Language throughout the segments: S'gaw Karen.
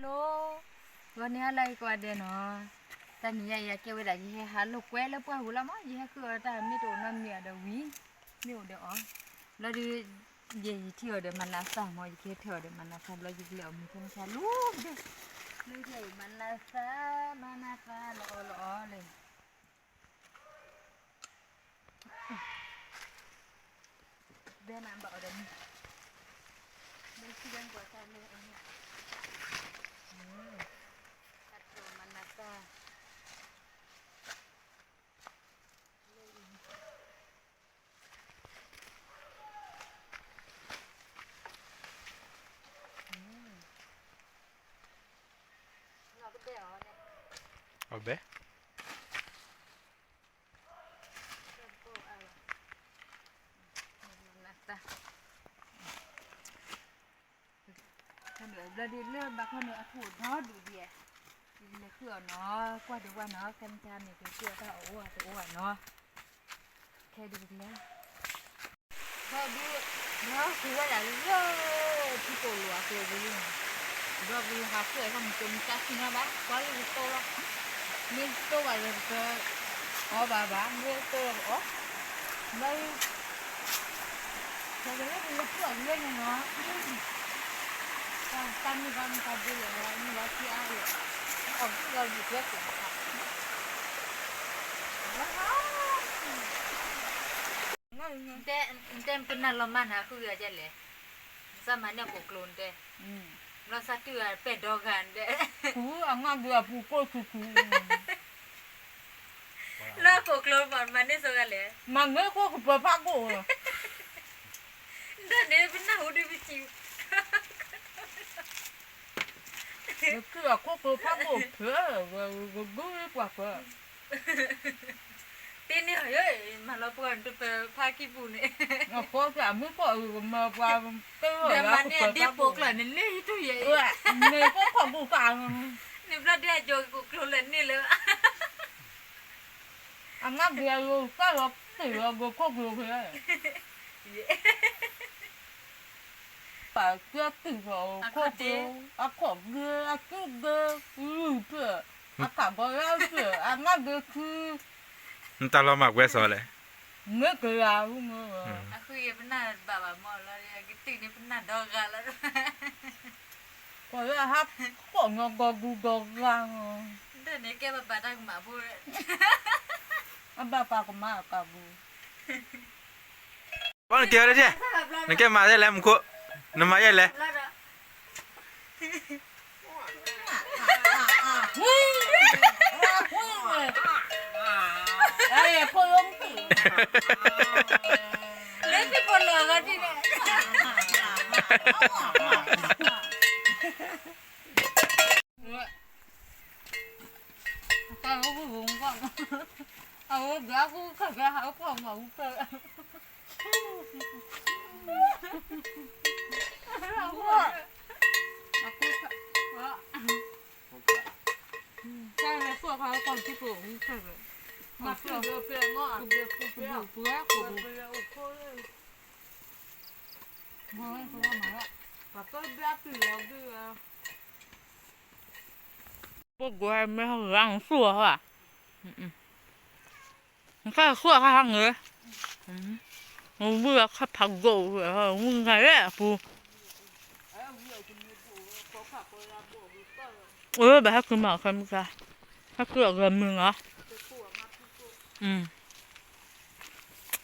Hello, ဂီၤန့ၣ်ဟါလၢအံၤကိးဂၤဒဲးနီၤ, တနံၤညါအံၤ အကဲဝဲဒၣ် ယဟဲဟးလိာ်ကွဲလၢပှၢ်ပူၤလီၤမး, ယဟဲဃုအီၣ်တၢ်မ့ၢ်တအိၣ်နီတမံၤဒီးဝံၤ, မ့ၢ်အိၣ်ဒီးအီၤ, ဘျီဒီး ယဲယထံၣ်အီၤဒီးမၤနးသၣ်မး, ယကဟဲထၢၣ်အီၤဒီးမၤနးသၣ် ဘျီယကလဲၤအီၣ်မ့ၤထဲမဆါလူၤ, လၢယမၤနးသၣ် မၤနးသၣ်လီၤအီၤလီၤအီၤလဲၣ်. ဘဲနဘၣ်အီၤဒီးမ့ၢ်, ဘဲခံဘဲကွၢ်တၢ်လၢအန့ၣ်, တၢ်တမၤနးသၣ်, အီၣ်ဘဲ ဘျီဒုးလၢဘၣ်ခီန့ၣ် အထူၣ်ဒီဒူၣ်ဒံး, လဲၤဃုအီၣ်နီၤ, ကွၢ်ဒံးဝဲနီၤ, ကဲမတၤန့ၣ် ကဃုအီၣ်တၢ်အီၣ်အိၣ်အတအိၣ်ဘၣ်နီၤ, ခဲဒုးကလဲၤ ဘၣ်ဒုး, ဒီးဃုဝဲဒၣ်လၢ ထံပိာ်လိာ်အကျဲဒ်န့ၣ်, ဒီးပဟးဃုအီၣ်မုၢ်ကမုၢ်ကါဆံနီၤဘၣ်, ကွၢ်လၢယတိၢ်လီၤ, မ့ၢ်တိၢ်ဘၣ်ဒီး ပအီၣ်ဘၣ်ဘၣ်, မ့ၢ်တိၢ်လီၤပအီၣ်, ဘၣ်ဒုး ပကလဲၤပလဲၤဃုအီၣ်လၢန့ၣ်နီၤ, တၢ်မုၢ်ဘၣ်မုၢ်တၢ်ဘိလဲၣ်, မ့ၢ်ဘၣ်ဆံးအါအံၤ, အီၣ်ဃုအီၣ်ယုၢ်ကျဲကိး တဲပနၢ်လီၤမၢ်နၤဃုဂၤဒဲးလဲၣ်, စၢ်မၤန့ၢ်ကိးကျိၤနတဲ, ဘျီစၢ်တုၤအပဲၢ်ဒီဂၤနတဲ, အငါဒုးအပူၤကိၢ်ဆူၣ်ဆူၣ်, လၢကိးကျိၤမၤန့ၢ်ဆိဂၤလဲၣ်, မၤန့ၢ်ခိၣ်ကပၢၤဖးကိၣ်, ဒ်န့ၣ်ပနၢ်ဟူဒုးပစံး နကုၢ်အခိၣ်ကျိဖးကိၣ်ဖၢ, ဂုၢ်ပှၤဖၢ, တ့န့ၢ်အီၤယိ, မၤလီၤပှီၢ်နတပၢၤဖးကံၢ်ပူၤန့ၣ်, အဃိသတးမ့ၢ်ပှၤအုၣ်ကမၢပှၤ, ဒီးမၤန့ၢ်အဒ့ပိာ်ကျၢၢ်န့ၣ်လၢဟံၣ်ထူၣ်ယဲ, န့ၣ်ကိၣ်ခိၣ်ဘူၣ်ကး, န့ၣ်ဘျီဒဲအကၠီၤကကိးကျိၤလၢန့ၣ်လၢ အမါဘျဲးယိၤကၢ်လီၤတ့ၢ်လီၤဂီၤခိၣ်ကျိၤဖဲ, ပာ်ကၢတုာ်လီၤခိၣ်ကျိၤ, အခီၣ်ဘျဲး, အစုဘျဲး, လုၢ်ဖျၢၣ်, အခးဘီလၢဖျၢၣ်, အမါဘျဲးခု, နတၢ်လီၤမၢ်ကွဲးစီၤလဲၣ်, မ့ၢ်ကလၤဝဲမ့ၢ်, အဃုယပနၢ်ဘၣ်ဘၣ်မ့ၢ်လီၤ, ကတုၤန့ၣ်ပနၢ်ဒီဂၤလီၤ ကွၢ်လၢအဟးကိးညီဂီၤဂူာ်ဂီၤဂၤ, ဒ်န့ၣ်ကဲဘၣ်ဘၣ်တၢ်ကမၣ်ဖိ, အဘၣ်ပာ်ကမၣ်အကါပူၤ, ဘၣ်နကဲဝဲဒၣ်, နကဲမၤဒ်လဲၣ်မူခိၣ်, နမၤယဲလဲၣ် လၢသ့ၣ်ဖိလီၤဂီၤဒ်န့ၣ်, တၢ်အိၣ်ဘိၣ်ဘိၣ်မူကီၢ်, အဝဲဘျါကူခၢၣ်ဘျါဟးအိၣ်ဖှိၣ်မၤဝူဖျၢၣ်, တၢ်လဲၤဖှိၣ်ခါကီၢ်ထံပိာ်ဝူဖျၢၣ်, မၤဖျၢၣ်လၢပဲမီၢ်အဘဲပူၤပဲ, ပူၤပဲပူၤပဲ, မၤဝဲကလီမၤဝဲ, ပှၤကဘျါတုၤလီၤဒုး, ပဂီၢ်မ့ၢ်ဟးဂၤဆူၣ်အီၤ, နခါဆူၣ်အခါဟးငၢၢ်, ဝံၤအခါဖးဂိၢ်, ဝံၤငါရဲၣ်အပူၤ, အၢ ဘၣ်ဟဲက့ၤမၤအခါမုၢ်ခါ, ဟဲက့ၤအဂၤမုၢ်နီၤ,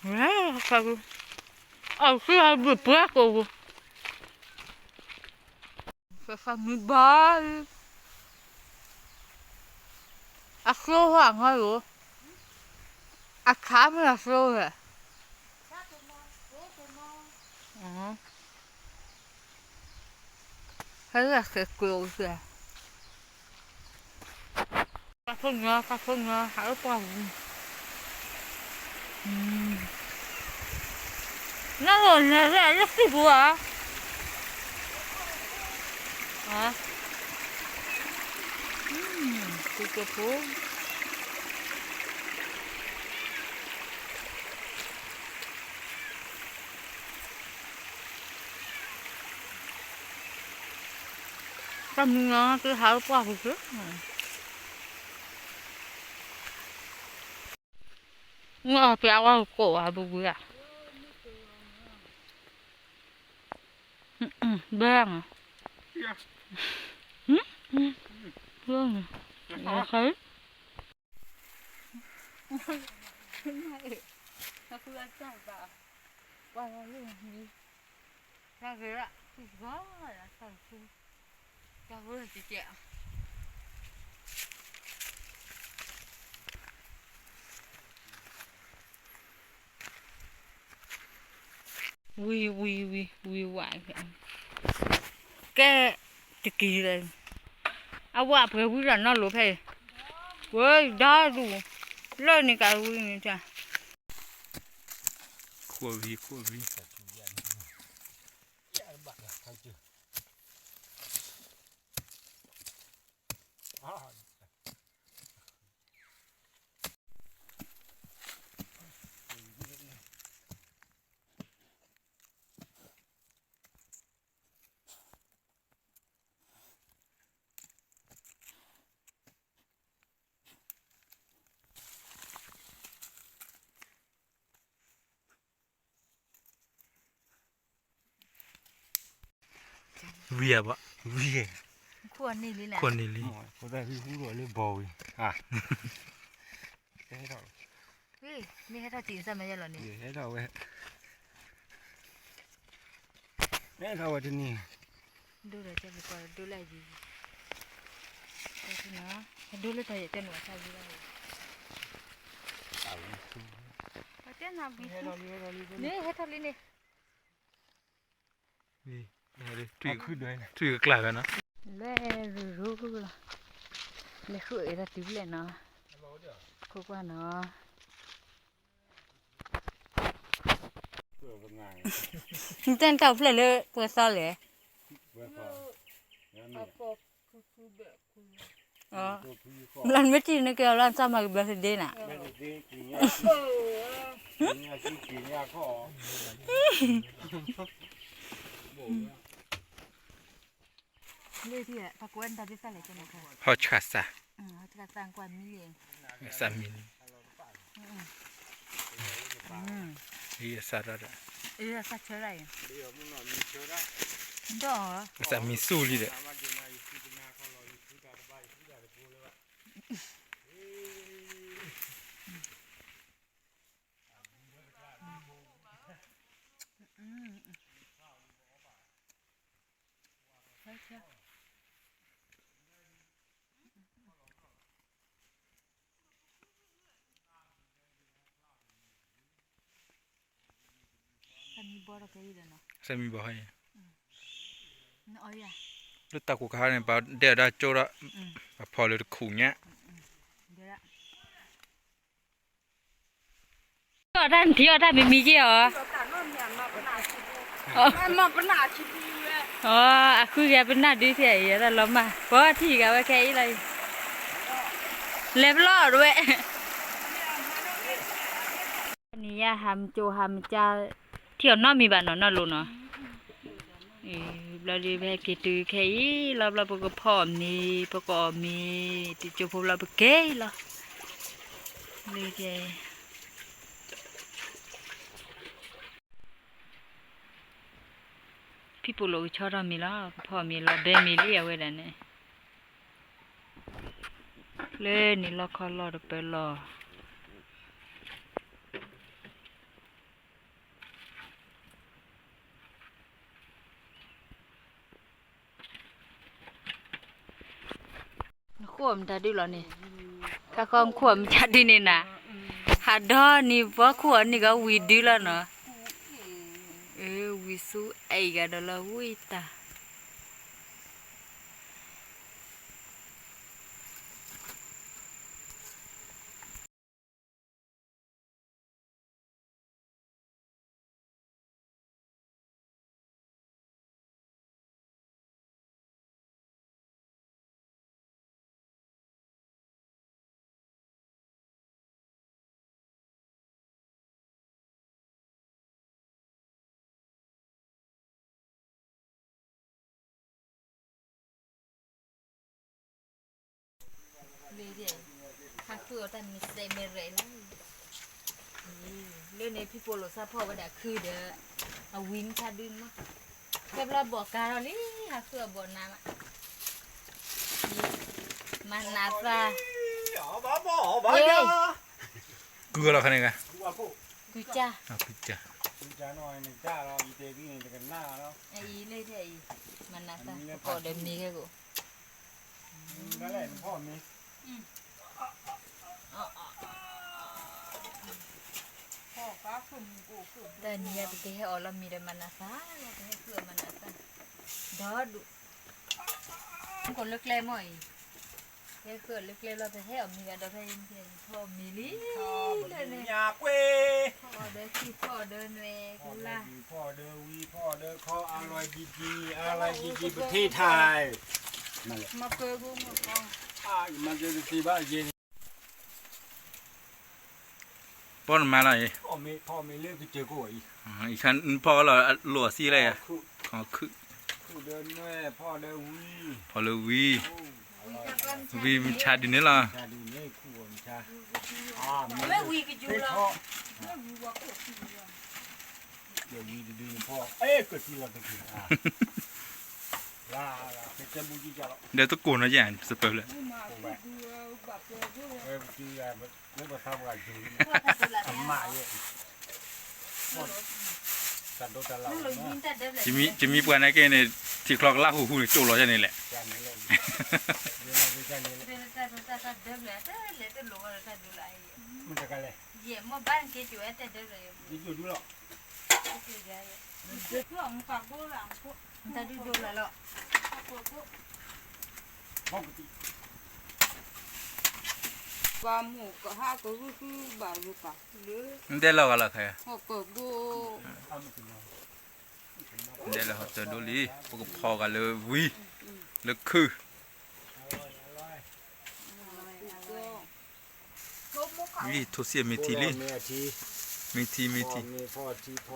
ဝဲ, အီၣ်ဆူၣ်ဟးဘုၣ်ပှဲၤကိးပူၤ ဖဲဖးမုၢ်ဘၣ်, အကျိဟါငါယိၤ, အခါမ့ၢ်အကျိဝဲ, ဟဲလၢအဃဲၤကျိၤဝဲ, ကါဖိညီ ကါဖိညီ ဟးအိၣ်ပှၢ်ပူၤ, နၢ်လီၤလဲၤလၢအလၢသံၣ်ပူၤဧါ, ကကဖိ ကါ နုာ်လီၤက့ၤဟးလၢပှၢ်ပူၤက့ၤ, မ့ၢ်အီၣ်ပျးဝဲကိးဝဲပူၤကွံာ်ဧါ, ဘဲမး, ဘဲမး, ဝံၤဝံၤဝံၤဝံၤဝဲ, ကဲ, တက့ၤလၢ, အဝဲပှဲၤဝံၤဒီးနီၢ်လိၤဖဲအံၤ, ဝဲဒီဒူၣ်, လၢန့ၣ်ကဝံၤန့ၣ်, ခိၣ်ဝံၤခိၣ်ဝံၤ ဝံၤဧါဘၣ်, ဝံၤ, ခိၣ်န့ၣ်လံ, ခိၣ်န့ၣ်လံ, လၢဘီဝံၤ, မ့ၢ်ဟဲထီၣ်တံၢ်စၢ်မၤယဲလီၤန့ၣ်, ဟဲထီၣ်ဝဲ, ဟဲထီၣ်ဝဲတနံၤ, ဒိၣ်ဒီးကဲပကီၢ်ဒိၣ်လၢအယံၤ, ဒိၣ်လၢတၢ်ယဲၢ်ကဲနုာ်အဆၣ်ယံၤလီၤ, ပတဲနၤဘံၤ, န့ၣ်ဟဲထီၣ်လံန့ၣ် ထွံၣ်ကကျၢ်ဝဲနီၤ, လဲၤရူၤရူၤလီၤ, လဲၤဃုအၢတၢ်တုၤဖျဲၣ်နီၤ, ခိၣ်ကွၢ်နီၤ, နတဲနတၢ်အိၣ်ဖျဲၣ်လၢပှဲၤသီလဲၣ်, ဘျီနမ့ၢ်ထံၣ်န့ၣ်ကဲအီၤလၢနစၢ်မၤကဘျီသဒ့နၤ ဟီၣ်ဆှၣ်စၢ်, စၢ်မံၤလံ, စၢ်မံၤဆူၣ်လံဒီး စၢ်မံၤဘီဟဲအံၤ, လၢတၢ်ကိၢ်ခါန့ၣ် ပှၤဒဲးအီၤဒၣ်ကၠိဒီး ပှၤဖီၣ်လၢတခူၣ်ညါ အီၣ်တၢ်နထံၣ်အီၣ်တၢ်မံၤမံၤက့ၤအီၤ, အီၣ်, အဃုက့ၤပနၢ်ဒုးဖဲအံၤ အတၢ်လီၤမၢ် ပှၤထံၣ်က့ၤဝဲခဲအံၤလီၤ, လဲၤပလီၢ်ဒဝဲ, န့ၣ်ယဟးမကၠိဟးမကၠါ ထံၣ်အီၤနီတမံၤဘၣ်နီၤ နီၢ်လိၤနီၤ, ဘျီဒုး ပဟဲက့ၤတုၤခဲအံၤလီၤ ဘျီပကဖီအီၣ်မ့ၤ ပကအီၣ်မ့ၤ တကၠိဖိဘျီပက့ၤလီၤ, လၢကဲ ဖံပိာ်လိာ်ကဆီထီၣ်မ့ၤလီၤ ကဖီအီၣ်မ့ၤလီၤ ဘဲမ့ၤလံအဝဲဒၣ်န့ၣ်, လၢန့ၣ်လီၢ်ခီလီၢ်တပၢလီၢ် နခိၣ်မတၤဒုလီၤန့ၣ်, ခါခီနခိၣ်မတၤဒုန့ၣ်နၤ, ဟးဒီနံၤပှၤခိၣ်အီၤန့ၣ်ကဝံၤဒုလီၤနီၤ, ဝံၤဆူအဲၣ်ဂၤဒီးလီၤဝံၤတၢ် လၢဒ်အံၤ, ဟးဃုအီၤတၢ်မံၤစဲးမဲာ်ရဲၣ်လီၤ. လၢန့ၣ်ဖံပိာ်လိာ်စၢ်ဖီၣ်ဝဲဒၣ်ခုဒီး အဝံမုၢ်ဆါဒုန့ၣ်မး, ကဲဘျီဘီၣ်ကါထီၣ်လံ, ဟးဃုအီၤဘီၣ်နးမး, မၤနးသး, ကုၢ်လီၤခါန့ၣ်ဂၤ, ကုၢ်ကၢ်, ကုၢ်ကၢ်, အံၤလၢဒ်အံၤ, မၤနးသး, ပကီၢ်ဒီးမ့ၤကဲကိး တနံၤအံၤ ပကဟဲအီၣ်လီၤမ့ၤဒီးမၤနးသးလီၤ, ပဟဲဃုအီၤမၤနးသး, ဒီဒူၣ်, ကိးလၢကျဲမ့ၢ်အံၤ, ပဟဲဃုအီၤလၢကျဲလီၤ, ပဟဲအီၣ်မ့ၤဂၤဒီးဖဲအံၤ, ဖီအီၣ်မ့ၤလံ, လၢန့ၣ်, ဖီအီၣ်ဒီးထံ ဖီအီၣ်ဒီးနွဲၣ်ကူလါ, ဖီအီၣ်ဒီးဝံ ဖီအီၣ်ဒီးခီ အါလွဲၢ်ကံကံ, အါလွဲၢ်ကံကံ ပထ့ထါ, မၤကၢ, မၤကၢတသ့ဘၣ်ယဲန့ၣ် ပီၣ်နမါလီၤအံၤ, ဖီမ့ၤလၢကစၢၢ်ကိးအံၤ, ဖီလီၤလိာ်အစံၣ်လဲၣ်, ခုၣ်, ခုၣ်ဒီးနွဲၣ်, ဖီဒီးဝံ, ဖီလၢဝံ, ဝံမုၢ်ဆါဒုန့ၣ်လီၤ, ဝံမုၢ်ဆါ, ဝံတဒုန့ၣ်ဖီ, အဲ ကစံၣ်လီၤတက့ၢ်, ဒီးတကိၢ်နီၤယဲၢ် စပၢၤဖျၢၣ်, ဝဲပတံၤ လၢပသးပှၢ်ယိၤ, အမးယဲၢ်, တၢ်ဒိတၢ်လၢ်, ယမံပှၤန့ၣ်က့န့ၣ် ထံချီကလါဟူးဟူးန့ၣ် ကၠိလီၤယဲၢ်န့ၣ်လဲၣ်, မ့ၢ်တကလဲၣ်, ယကၠိဒုလီၤ, တၢ်ဒုဒိလၢ်လီၤ, ပှၤမိၢ်ကဟးကဂုာ်ဃုဘၣ်ဂုာ်ပာ်လၢ, နတဲလီၤဂာ်လီၤခါ, ဒဲလၢဟီၣ်တၢၢ်ဒိလံ, ပကဖီဂာ်လၢဝံ, လၢခုၣ်, ဝံထိၣ်စံၣ်အမ့ၢ်ထံလံ, မ့ၢ်ထံမ့ၢ်ထံ, အိၣ်ဆီထီၣ်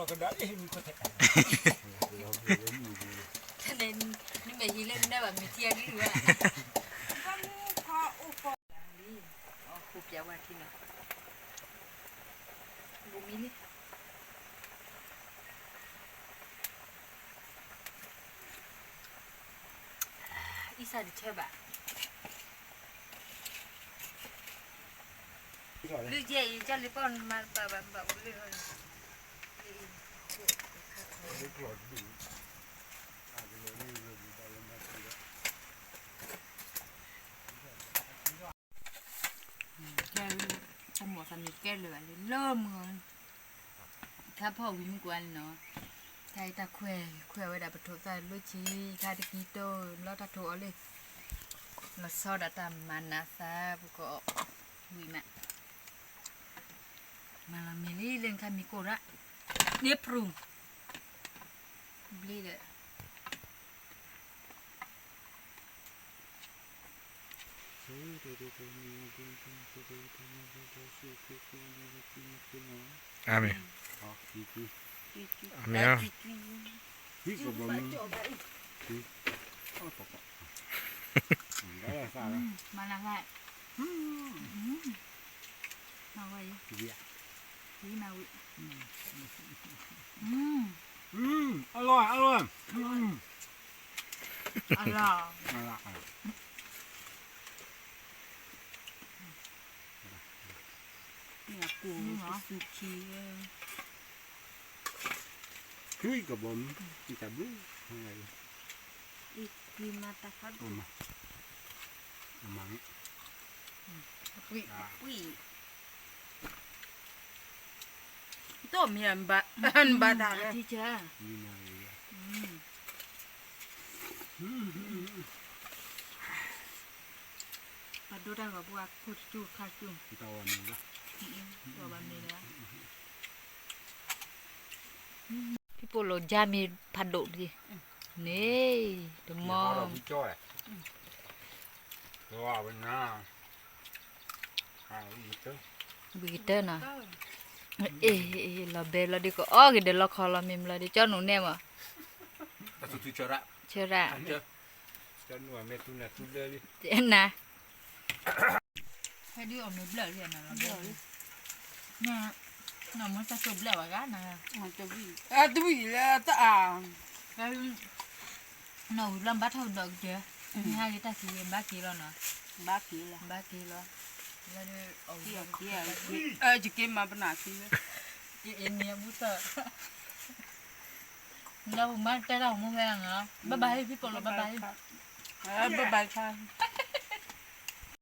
ကဒါအ့ၣ်မံၤခီထဲ, နမ့ၢ်ဟံးလၢနဘၣ်မ့ၢ်ထံအကလုၢ်ဘၣ်, အီၣ်ဃူပျးဝဲထံနီၤ, ဘူးမံလံ အံစၢ်တဆၢဘၣ်, လုၢ်ယဲၢ်အံၤ ကၢ်လံပီၢ်မၤတပာ်ဘၣ် မၤအိၣ်လၢဟီန့ၣ်, ကဲ, တၢ်မိၣ်သးမ့ၢ်ကဲလၢာ်ဘၣ်လၢလၢမုၢ် ခါဖီၣ်ဝံၤမုၢ်ကွၢ်န့ၣ်နီၤ, တၢ်အံၤတၢ်ခွဲး ခွဲးဝဲဒၣ်ပထိးသၣ်လိၣ်ဆံ, ခါတကံတိၢ် ဘျီတၢ်ထိးအီၤလံ, လီၤဆီဒၣ်တၢ်မၤနးသး ပကအီၣ်ဝံၤမး, မၤလီၤမ့ၤလံ လၢနခါမံၤကိၢ်ရၣ်, န့ၣ်ဖြူ, ဘျ့ဒီး အၤမ့ၣ်, အၤမ့ၣ်, မၤလၢ်လၢ်, မၤဝဲအံၤ, မၤဝဲအံၤ, အလီၢ်, အလီၢ်, အလီၢ်, အလီၢ်, မ့ၢ်အကူၣ်ဆူခံ, ချံကဘီမုၢ်, တၢ်ဘျုး, အံၤ, အမၤ, အမၤ, အပှံၢ်, အပှံၢ်, တမ့ၢ်ဘၣ်တၢ်လၢ, ပဒိတၢ်ဂီၤပူၤအခိၣ်တကၠူၣ်ခါကၠူၣ်, တၢ်ဂီၤမ့ၢ်လၢ, တၢ်ဂီၤမ့ၢ်လၢ, ဖံပိာ်လိာ်ယါမ့ၢ်ဖးဒိၣ်လံ, န့ၣ်, တမီ, ဝံၤကတၢၢ်နီၤ, အ့ၣ် လီၤဘဲလီၤဒုးကအီၣ်က့ၤဒီးလီခီလီၤမ့ၢ်မလီၤဒုး ကၠီနူၤနဲၣ်မး, ဆၢရၣ်, န, ဖဲဒုးအီၣ်မ့ၤဘျၢၣ်လံနၤလီၤ, နမ့ၢ်တၢ်တိၢ်ဘျၢၣ်ဝဲဂၤနၤ, တဝံၣ်လၢတၢ်အါ, နီၣ်ဝံၤဘျီဘၣ်ထီၣ်ကဒီးကတၢၢ်, မ့ၢ်ဟးဂ့ၤတၢ်က့ၤဂ့ၤဘၣ်က့ၤလီၤနီၤ, ဘၣ်က့ၤလီၤ, ဘၣ်က့ၤလီၤ, ယက့ၤမၤပနၢ်က့ၤလၢ, အ့ၣ် အ့ၣ် နံၤအဘူၣ်သၢၣ်, လၢပမၤတဲတၢ်ဟိၣ်မူဖဲနီၤ, ဘၣ်ဘၣ်ဟ့ၣ်ဖံပိာ်လိာ်ဘၣ်ဘၣ်ဟ့ၣ်, ဘၣ်ဘၣ်ခါ